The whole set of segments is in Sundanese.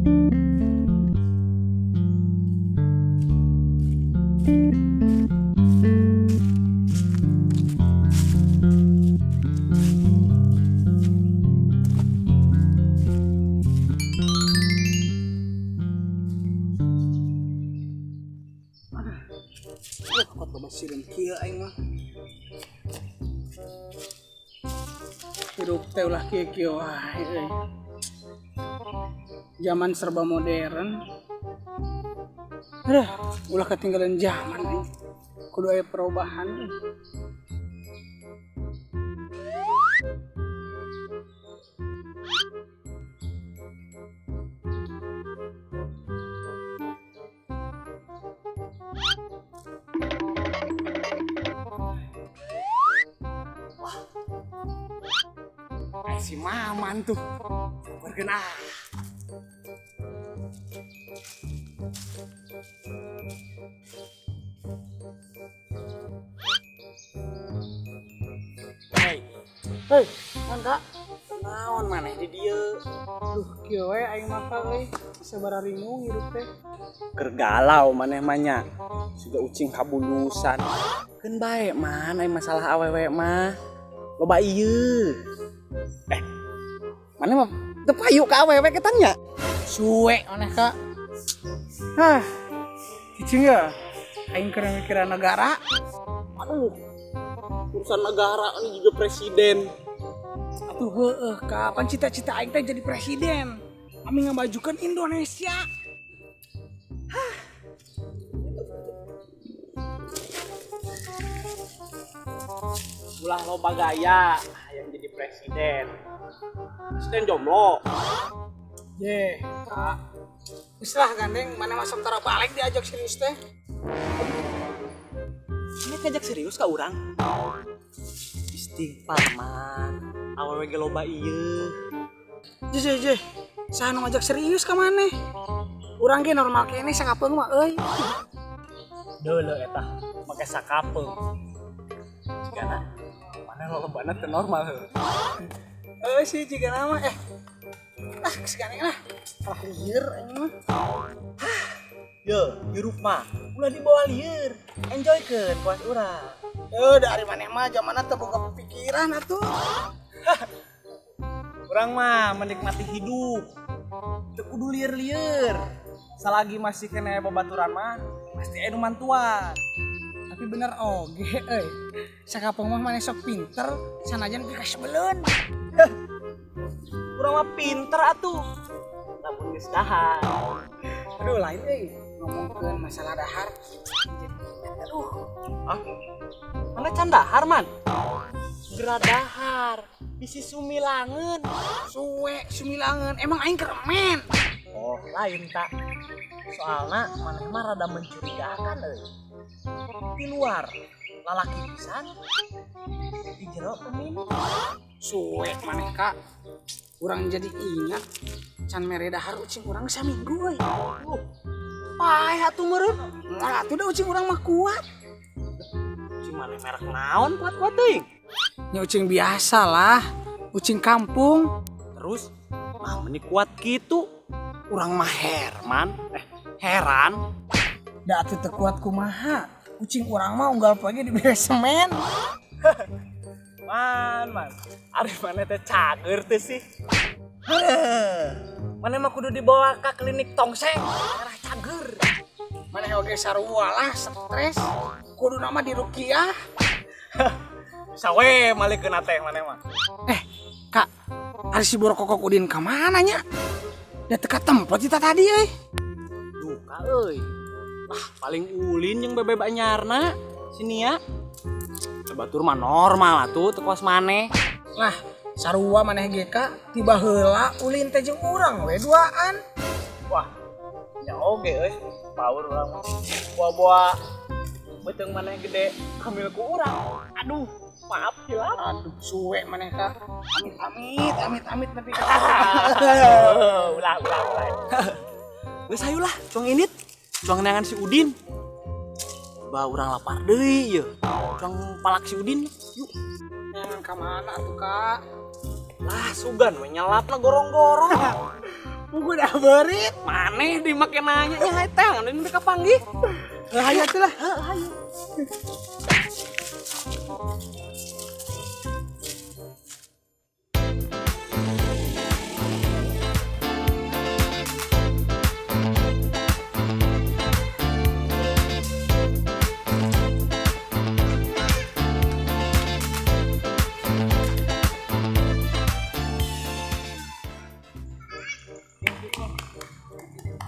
Aduh, kok loba sireum kieu aing mah. Hirup teh ulah kieu-kieu wae euy. Zaman serba modern. Aduh, ulah ketinggalan zaman euy. Kudu aya perubahan euy. Si Maman tuh berkena. Hei, hei, mangga. Naon maneh di dieu? Duh, kieu we aing mah euy, sabaraha ringung hirup teh. Keur galau maneh mah nya. Siga ucing kabulusan. Keun bae man, ai masalah awewe mah. Loba ieu. Mana mah teu payu ka awewe ketan nya? Suwe maneh ka. Hah. Cicing ya. Aing keur mikiran negara. Aduh. Urusan negara ini juga presiden. Atuh heueuh kapan cita-cita aing teh jadi presiden. Ami ngamajukeun Indonesia. Hah. Ulah loba gaya yang jadi presiden. Presiden jomblo. Ye, Kak. Geus lah gandeng, mana masuk tara balik diajak serius teh. Ini kajak serius ka urang? Istighfar man. Awewe ge loba ieu. Je je je. Saha nu ngajak serius ka maneh? Urang ge normal keneh sakapeung mah euy. Deuleu eta, make sakapeung. Jigana mana lolobana teu normal heuh. Heuh sih jigana mah ah geus gandeng lah. Kalah lieur aing mah. Hah. Ye, hirup mah ulah dibawa lieur. Enjoykeun puas urang. Dari maneh mah zamanna teu boga pikiran atuh. Urang mah menikmati hidup. Teu kudu lieur-lieur. Salagi masih kena babaturan mah pasti aya nu mantuan. Tapi bener oge euy. Sakapeung mah maneh sok pinter sanajan pikasebeleun. Urang mah pinter atuh. Lamun geus dahar. Aduh lain euy ngomongkeun masalah dahar. Aduh. Ah. Mana can dahar man? Geura dahar. Bisi sumilangeun. Suwe sumilangeun. Emang aing keremen. Oh, lain tak. Soalna maneh mah rada mencurigakan euy. Di luar lalaki pisan. Di jero pemilu. Suwe maneh Kak. Urang jadi ingat can mere dahar ucing urang saminggu euy. Paeh atuh meureun. Moal atuh da ucing urang mah kuat. Ucing maneh merek naon kuat-kuat teuing? Nya ucing biasa lah, ucing kampung. Terus mah meni kuat kitu. Urang mah herman, heran. Da atuh teu kuat kumaha? Ucing urang mah unggal poe ge dibere semen. Man, man. Ari maneh teh cager teh sih. Maneh mah kudu dibawa ka klinik tongseng, arah cager. Maneh oge sarua lah stres. Kudu nama dirukiah. Bisa we malikeun teh maneh mah. Kak, ari si Borokokok Udin ka mana nya? Da teu katempo cita tadi euy. Duka euy. Ah, paling ulin jeung bebeb anyarna sini ya. Batur mah normal atuh teu kuas maneh. Lah, sarua maneh ge Kak, tiba heula ulin teh jeung urang we duaan. Wah, nya oge euy, power urang mah. Boa-boa beuteung maneh gede hamil ku urang. Aduh, maaf hilap. Aduh, suwe maneh Kak. Amit amit amit amit nepi ka. Ulah ulah ulah. Geus hayu lah, cuang init. Cuang neangan si Udin. Ba urang lapar deui ieu. Cuang palak si Udin, yuk. Neangan ka mana atuh Kak? Lah sugan we nyelapna gorong-gorong. Pugu dah beurit. Maneh di make nanya nya teh anu mereka panggih. Hayu atuh lah. Heeh, hayu.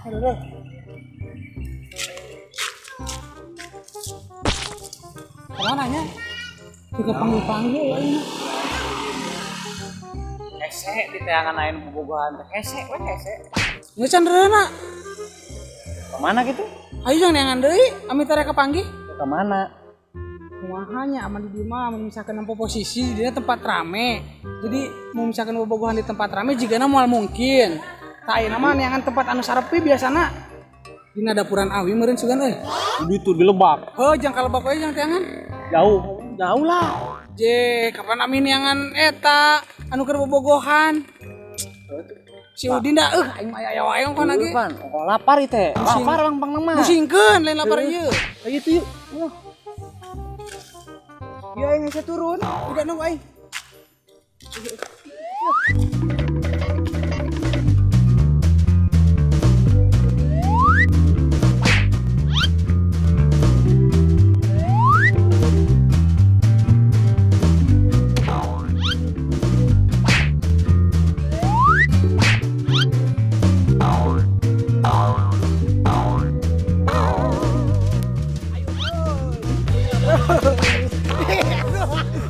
Aduh, aduh. Kemana nya? Tiga panggil-panggil ya ini. Hese di teangan lain bobogohan teh. Hese we hese. Nggak can reuna. Kemana gitu? Ayo jangan neangan deui, ami tara kapanggih. Kemana? Kumaha nya aman di dieu mah mun misalkan nempo posisi di tempat rame. Jadi mun misalkan bobogohan di tempat rame jigana moal mungkin. Tah ayeuna mah neangan tempat anu sarepi biasana. Dina dapuran awi meureun sugan euy. Di itu di lebak. Heuh, jang ka lebak we jang teangan. Jauh, jauh lah. Je, kapan ami neangan eta anu keur bobogohan? Si Udin dah, aing mah aya wae ongkoh lagi. Pan, ongkoh lapar ieu teh. Lapar bang bang mah. Musingkeun lain lapar ieu. Ayo tuh yuk. Ya aing hese turun. Udah nunggu aing.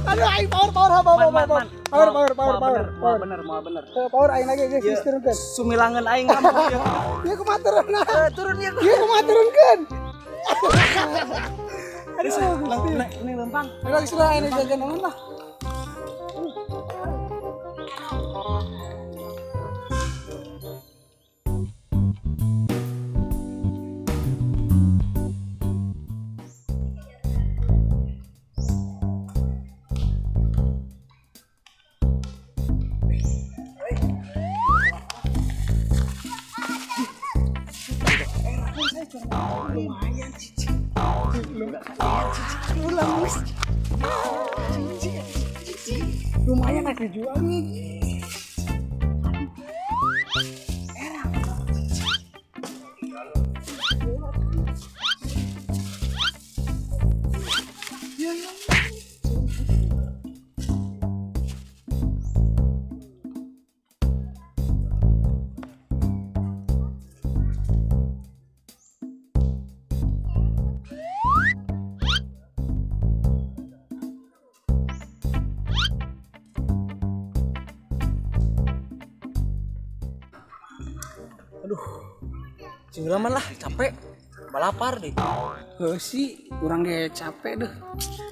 Aduh, aing power power power power power power power power power Mau bener, mau bener. Power aing lagi guys, geus turunkeun. Sumilangan aing kamu ya. Ieu kumaha turunna? Turun ya. Ieu kumaha turunkeun? Aduh, Ini lempang. Ayo geus lah ini jajan naon lah. Lumayan cici. Cici. Lumayan rek dijual nih. Aduh. Singelaman lah, capek. Balapar deh. Heuh sih, urang ge capek deh.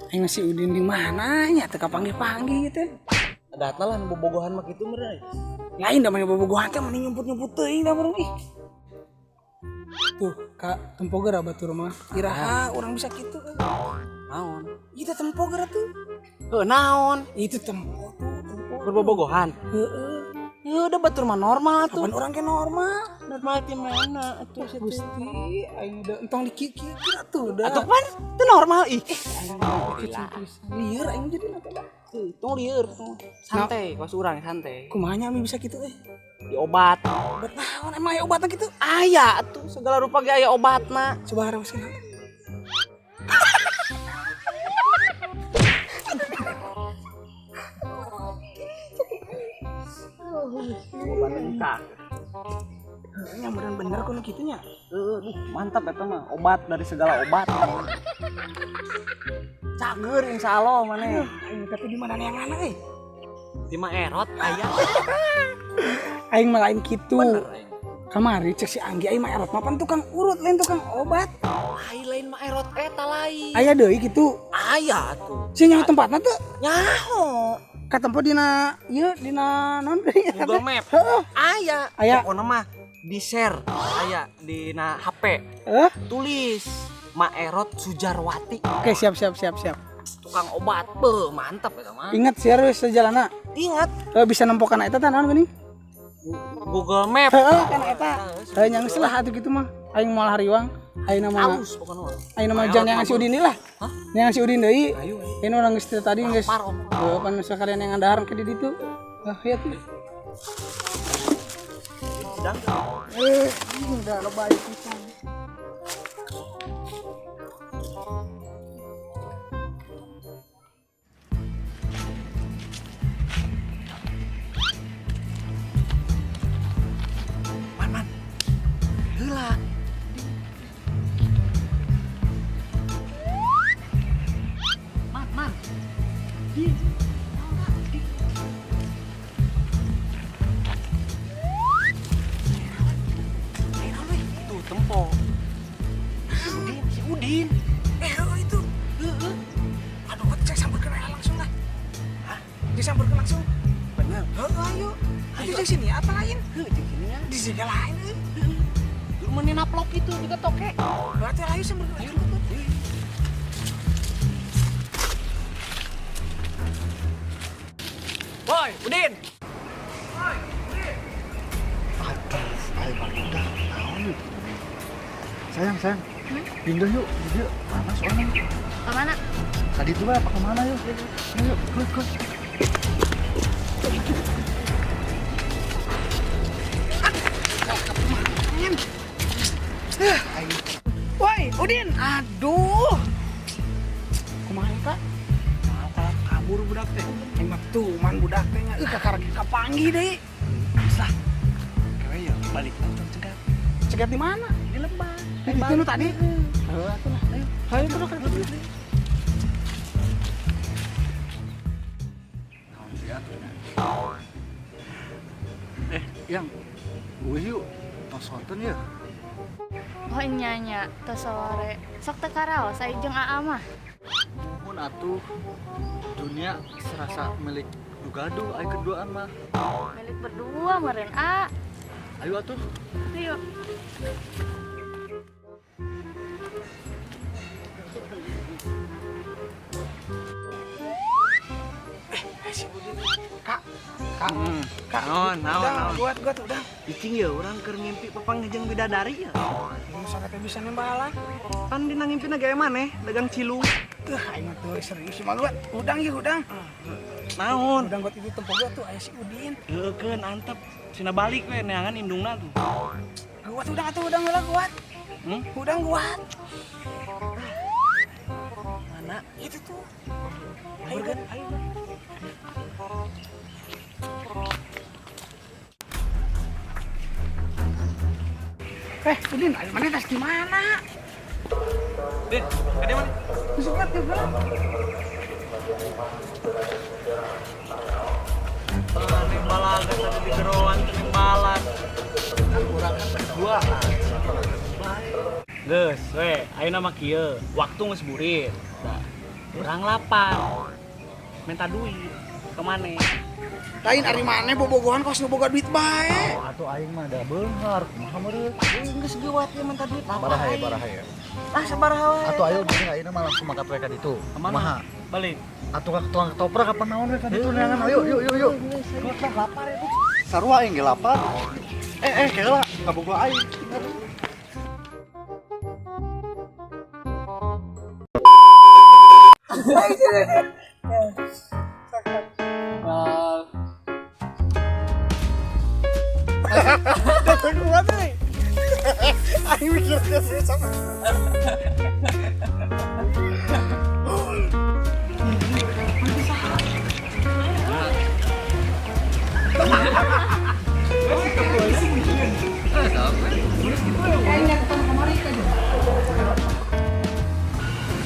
Aing si Udin di mana nya teu kapanggih-panggih gitu. Ada lah bobogohan mah kitu meureun. Lain da mah bobogohan teh mending nyumput-nyumput teuing da meureun ih. Tuh, Kak, tempo geura batur mah. Iraha urang bisa kitu. Naon? Itu tempo geura tuh. Heuh naon? Itu tempo tuh, tempo. Berbobogohan. Heeh. Ya udah batur mah normal tuh. Kapan urang ge normal? Normal di mana atuh situ? Gusti, aing udah entong dikikir atuh dah. Atuh pan itu normal ih. Lieur aing jadi nanti dah. Tong lieur, tong. Santai, pas urang santai. Kumaha nya ami bisa kitu euy? Diobat. Obat naon emang aya obatna kitu? Aya atuh segala rupa ge aya obatna. Coba harus sih. Obat lengkap. Nya mudah bener kuno kitu nya. Duh, mantap eta mah obat dari segala obat. Cager insyaallah maneh. Aing tapi di mana neangan euy? Di mah erot aya. Aing mah lain kitu. Bener aing. Kamari cek si Anggi aing mah erot mah pan tukang urut lain tukang obat. Ai lain mah erot eta lain. Aya deui kitu. Aya tuh. Si nyaho tempatna teu? Nyaho. Katempo dina ieu dina naon deui eta Google teh? Map. Heeh. Aya. Aya. Pokona mah di share aya dina HP. Eh? Tulis Maerot Sujarwati. Oke, siap siap siap siap. Tukang obat. Beuh, mantap eta mah. Ingat share wis sejalana. Ingat Bisa nempokan eta teh naon geuning? Google Map. Heeh, kan eta. Heuh nya geus lah atuh kitu mah. Aing moal hariwang. Ayeuna mah Aus pokona mah. ayeuna mah jangan yang si Udin deui lah. Yang si Udin deui. Ayeuna urang geus tadi geus. Heuh, pan sekalian yang dahar ke di ditu. Heuh, ieu tuh. Eh, udah lebay pisan. Man man. Heula. Man man. Di. Di. Tuh tempo. Si Udin, si Udin. Eh, heuh itu. Heeh. Aduh, cek sampeurkeun aya langsung lah. Hah? Cek sampeurkeun langsung. Bener. Heuh, ayo. Ayo cek sini apa lain? Heuh, jeung sini nya. Di sini lain euy. Dulu meni naplok itu juga toke. Berarti ayo sampeurkeun Ayo. langsung. Woi, Udin. Aduh, ayo udah naon yuk. Sayang, sayang. Pindah yuk, yuk. Mana soalnya? Kemana? Tadi tuh apa kemana yuk? Ayo, yuk, ke, ke. Woi, Udin. Aduh. Kumaha ya, Kak? Nah, kalau kabur budak teh. Aing mah tuman budak teh nya. Euy, kakara kapanggih deui. Bisa. Kewe ya balik langsung cegat. Cegat di mana? Di lembah. Di situ nu tadi. Heuh, atuh lah. Ayo. Ayo terus terus. Naon sih atuh? Eh, yang gue yuk, tos sonten ya. Oh nya tos sore. Sok teu karaos aya jeung Aa mah. Mun atuh dunia serasa milik nu gaduh ayo keduaan mah. Milik berdua meureun A. Ayo atuh. Ayo. Eh, si Udin. Kak, Kak. Kak. Naon, naon, Udah, naon. Kuat, kuat, udah. Icing ya urang keur ngimpi papanggih jeung bidadari ya. Mun sampe bisa nembalan. Pan dina ngimpina gawe maneh dagang cilung. Tuh, aing mah tuh serius mah gua. Udang ieu udang. Naon? Udang buat itu tempo gua tuh aya si Udin. Heukeun antep. Sina balik we neangan indungna tuh. Kuat udang atuh udang heula kuat. Hmm? Udang kuat. Mana? Itu tuh. Ayo, Ayo, ayo. Eh, Udin, ayo mana tas di mana? Din, kade mana? Masuk ke heula. Neng balagan tadi di geroan teh neng balan. Kan urang kan berdua. Geus we, ayeuna mah kieu, waktu geus burit. Nah, urang lapar. Minta duit ke maneh? Lain ari maneh bobogohan kos nu boga duit bae. Oh, atuh aing mah da beunghar, kumaha meureun? Geus geuwat ieu minta duit lapar. Baraha ya, aing. baraha ya. Ah, sabaraha wae. Atuh ayo gini ayeuna mah langsung mangkat we ka ditu. Kemana? Kumaha? Balik. Atuh ka tukang ketoprak apa naon we ka ditu neangan. Ayo, yuk, yuk, yuk. Kuat lah lapar ya. Sarua aing ge lapar. Eh, kela kabogoh aing. Kuat euy. Aing mikir sama.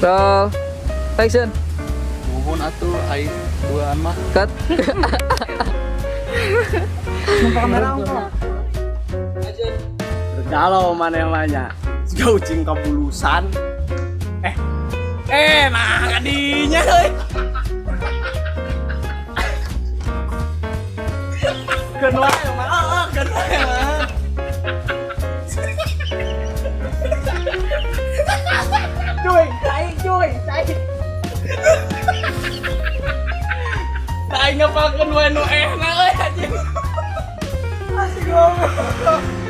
Roll. Action. Muhun atuh aing duaan mah. Cut. Galau maneh mah nya. Siga ucing kabulusan. Eh. Eh, nah kadinya euy. Keun wae mah, heeh, keun wae mah. Cuy, cai cuy, cai. Aing ngapalkeun wae nu ehna euy anjing. Masih goblok.